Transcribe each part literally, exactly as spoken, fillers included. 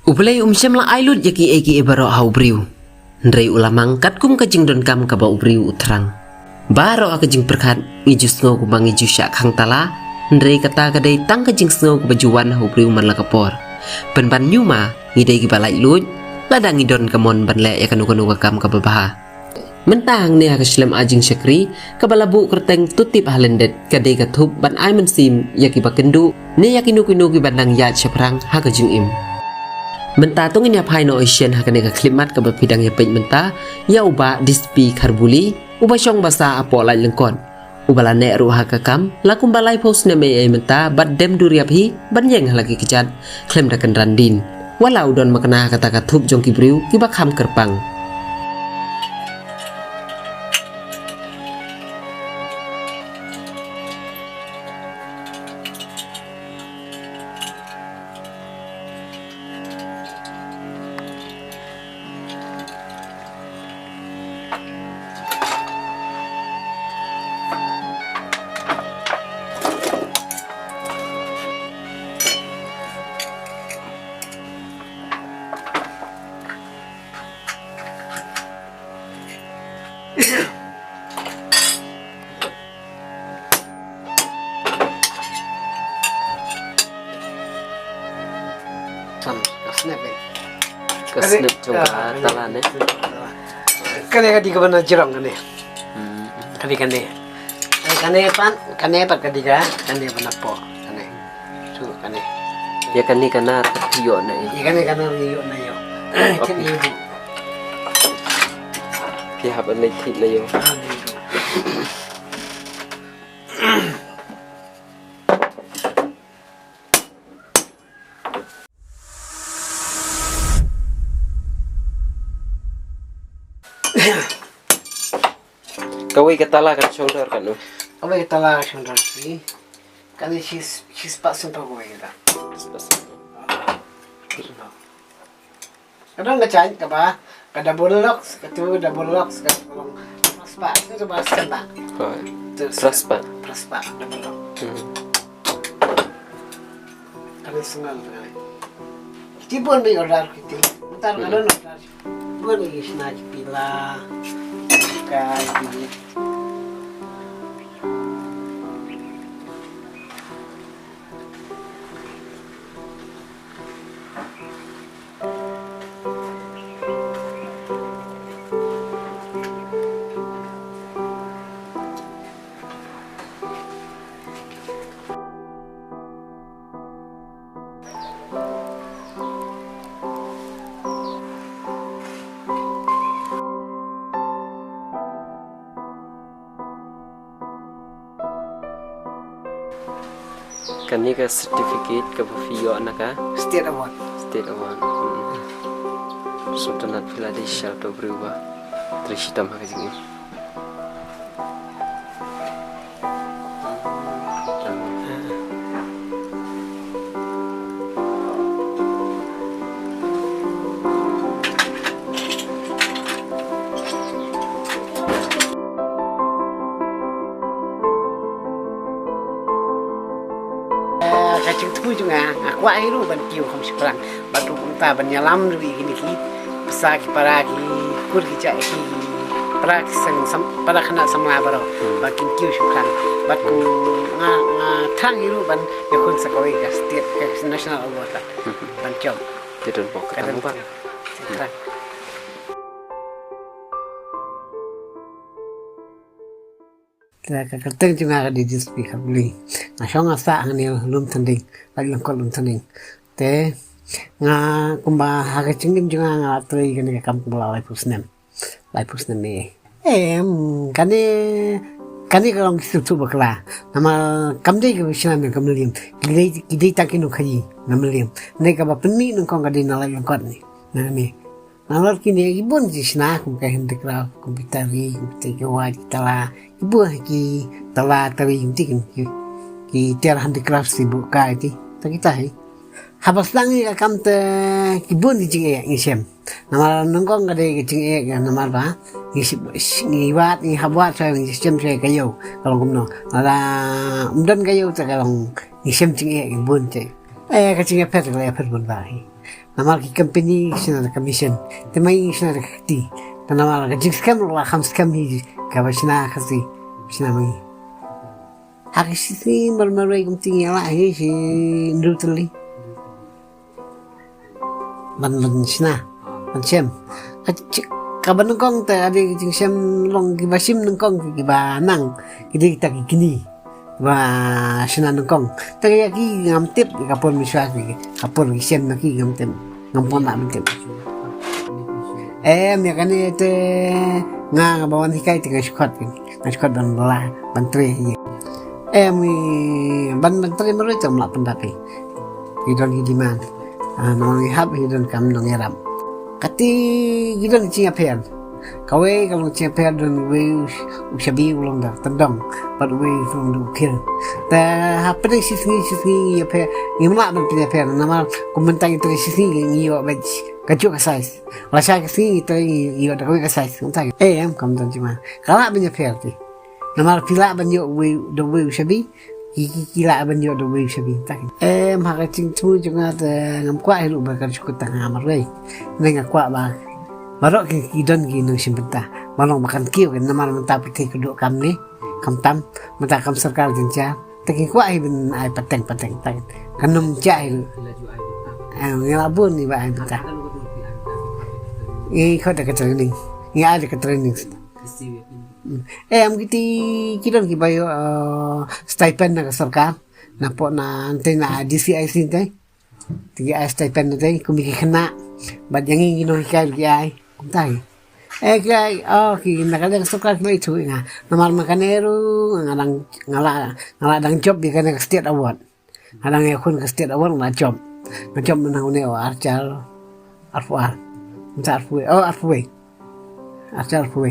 U Blei um shym la ai lut ïa kiei kiei baroh ha u briew. Hynrei u la mang katkum ka jingdonkam kaba u briew u thrang. Baroh ha ka jingpyrkhat ngi ju sngew kumba ngi ju shah khang tala. Hynrei kata ka dei tang ka jingsngew kaba ju wan ha u briew man la ka por. Pynban ñiuma ngi dei kiba laitluid lada ngi don ka mon ban leh ïa kano kano ka kam kaba bha. Mynta hangne ha ka shlem ai jingshakri kaba la buh kyrteng To Tip Ha Lyndet ka dei ka thup ban ai mynsiem ïa kiba kynduh ne ïa kino kino kiba nang ïaid shaphrang ha ka jingim. Mynta to ngin ïa phai noh shen ha kane ka khyllipmat kaba phi dang ïa peit mynta ïa u Bah Dispi Kharbuli uba shong basa hapoh Laitlyngkot. Uba la neh ruh ha ka kam la kumba laiphew snem ei ei mynta bad dem dur ïa phi ban ïeng ha la ki kjat khlem da kynran dien. Wat la u don makna ha kata ka thup jong ki briew kiba kham kyrpang. San, ka snep eh. Ka snep jong ka tala ne. Kane ka dei kaba na jrong kane. Hmm. Kane kane. Kane pat, kane pat ka dei ka, kane kaba na poh kane. Su kane. Ïa kane ka nar ïoh na i. Ïa kane ka nar ïoh na ïoh. Kit ïoh. Ki hap na kit na ïoh. Kawei ka tala kan shong dor kan u. Kawei ka tala kan shong dor si. Kan shi shi spah sen pa kawei ka. Spah sen. Ka dang ka chain kaba ka double locks, ka tu double locks, ka long prosper, tu kaba standard. Prosper. Prosper, double lock. Hmm. Kane single kane. Kiti bun ba order kiti. Mutar ka don order. Bun ba isna kiti la. Ka kiti. Kane ka certificate kaba phi ïoh na ka State Award. State Award. Hmm. Sngewtynnat phi la dei shisha uto u briew ba trei shitom ha ka jingim. Eh, ka jingthmu jong nga, nga kwah hi ruh ban kiew kham shaphrang. Bad ruh kumta ban ïalam ruh ïa kine ki pisa ki para ki kur ki jait ki para ki seng sam, para khynnah samla baroh. Hmm. Ba kin kiew shaphrang. Bad kum nga, nga thrang hi ruh ban ïakhun sa kawei ka state, ka national award. Hmm. Ban jop. Te don bok ka dang ba. Thrang. Ka, ka kyrteng jong nga ka dei Dispi Kharbuli. Nga shong nga sah hangne Lumthynding, Laitlyngkot Lumthynding. Te nga kumba ha ka jingim jong nga nga la trei kane ka kam kumba la laiphew snem. Laiphew snem eh. Em, kane, kane ka long ki suthu bakla. Namar kam dei ka shna ne ka Mylliem. Ki dei, ki dei tang ki nongkhaïi na Mylliem. Ne kaba pynmih nyngkong ka dei na Laitlyngkot ne. Na ne. Nalor kine ki bun ki shna kum ka handicraft, kum ki tari, kum ki tari ki wai, ki tala, ki bun ki tala tari kum ki, ki, ki tiar handicraft si bu kai ti. Ta kita hi. Haba sdang ïa ka kam te ki bun ki jingeh ngi shem. Namar nyngkong ka dei ka jingeh ka namar ba ngi shem, ngi wad, ngi hap wad shuwa, ngi shem shuwa ka ïew ka long kumno. Lada ym don ka ïew te ka long ngi shem jingeh ki bun te. Eh, ka jingeh pher ka la pher bun ba hi. Namar ki company ki shna da ka machine. Te ma ngi shna da ka kti. Te namar ka jingskhem la kham skhem hi kaba shna ka kti. Shna ma ngi. Ha ki shi sngi mar marwei kumta ngi la hi shi hynriew tylli. Ban, ban shna, ban shem. Ka, kaba nyngkong te ade ki jingshem long kiba shim nyngkong kiba nang. Ki dei kita ki kini. Ba shna nyngkong. Te ïa ki ngam tip, ka por mynshuwa ki, ka por ki shem na ki ngam tip. Ngam pon da ban tip. Em, ïa kane te nga, nga ba wan hikai te nga shu khot, nga shu khot ban bala, ban trei hi. Em, ngi ban, ban trei marwei te ym lah pyndap hi. Ki don ki demand. Ah, nong ngi hap hi don kam nongïarap. Kati ki don ki jingïapher. Kawei ka long jingïapher don uwei u sh-, u shabi u long da tyndong. Bad uwei u long da u khil. Te hapdeng shi sngi, shi sngi ïapher. Ngim lah ban pynïapher. Namar kum mynta ngi trei shi sngi ngi ïoh bad kajuh ka size. Lashai ka sngi ngi trei ngi ïoh da kawei ka size. Kumta. Eh, em, kam don jingma. Ka lah ban ïapher te. Namar phi lah ban ïoh uwei, da uwei u shabi. Ki, ki, ki lah ban ïoh da uwei u shabi. Kumta. Em, ha ka jingthmu jong nga te ngam kwah hi ruh ba kan shu kut tang ha marwei. Ngi nga kwah ba baroh ki, ki don ki nongshim bynta. Ba long ba kan kiew ki namar mynta pyrthei ka duh kam ne. Kam tam, mynta kam sorkar jynjar. Te ki kwah hi ban ai pateng, pateng, pateng. Kan ym jah hi ruh. Eh, ngi la bun ngi ba ai bynta. Ngi khot da ka training. Ngi ai da ka training. Hmm. Eh, em kiti ki don kiba ïoh, eh, stipend na ka sorkar. Na pok na ante na D C I C ante. Te ki ai stipend ante, kum ki khynnah. Bad ïa ngi ngi nonghikai ki ai. Kumta hi. Eh, ki ai, oh, ki na ka liang sorkar ki la ïathuh ïa nga. Namar ma kane ruh nga dang, nga la, nga la dang jop ïa kane ka state award. Nga dang ïakhun ka state award nga la jop. Nga jop mynta une, oh, ar hajar arphew ar. Mynta arphew, oh, arphew. Ar hajar arphew.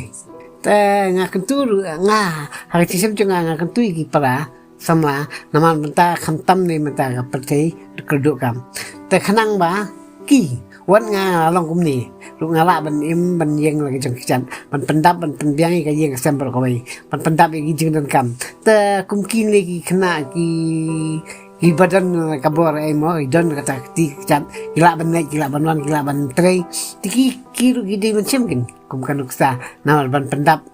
Te nga kyntu ruh, nga, ha ka jingshem jong nga, nga kyntu ïa ki para samla, namar mynta khamtam ne mynta ka pyrthei ka duh kam. Te khnang ba ki, wat nga long kumne ruh nga lah ban im ban ïeng la ka jong ka jait, ban pyndap ban pynbiang ïa ka ïing ka sem baroh kawei, ban pyndap ïa ki jingdonkam. Te kum kine ki khynnah ki, ki ba don ka bor ei mo, ki don kata ka kti ka jait, ki lah ban leit, ki lah ban wan, ki lah ban trei. Te ki, ki ruh ki dei ban shem kin kum ka nuksa namar ban pyndap,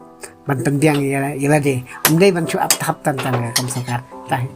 ban pynbiang ïa, ïa lade. Ym dei ban shu ap thap tang tang ka kam sorkar. Te hi.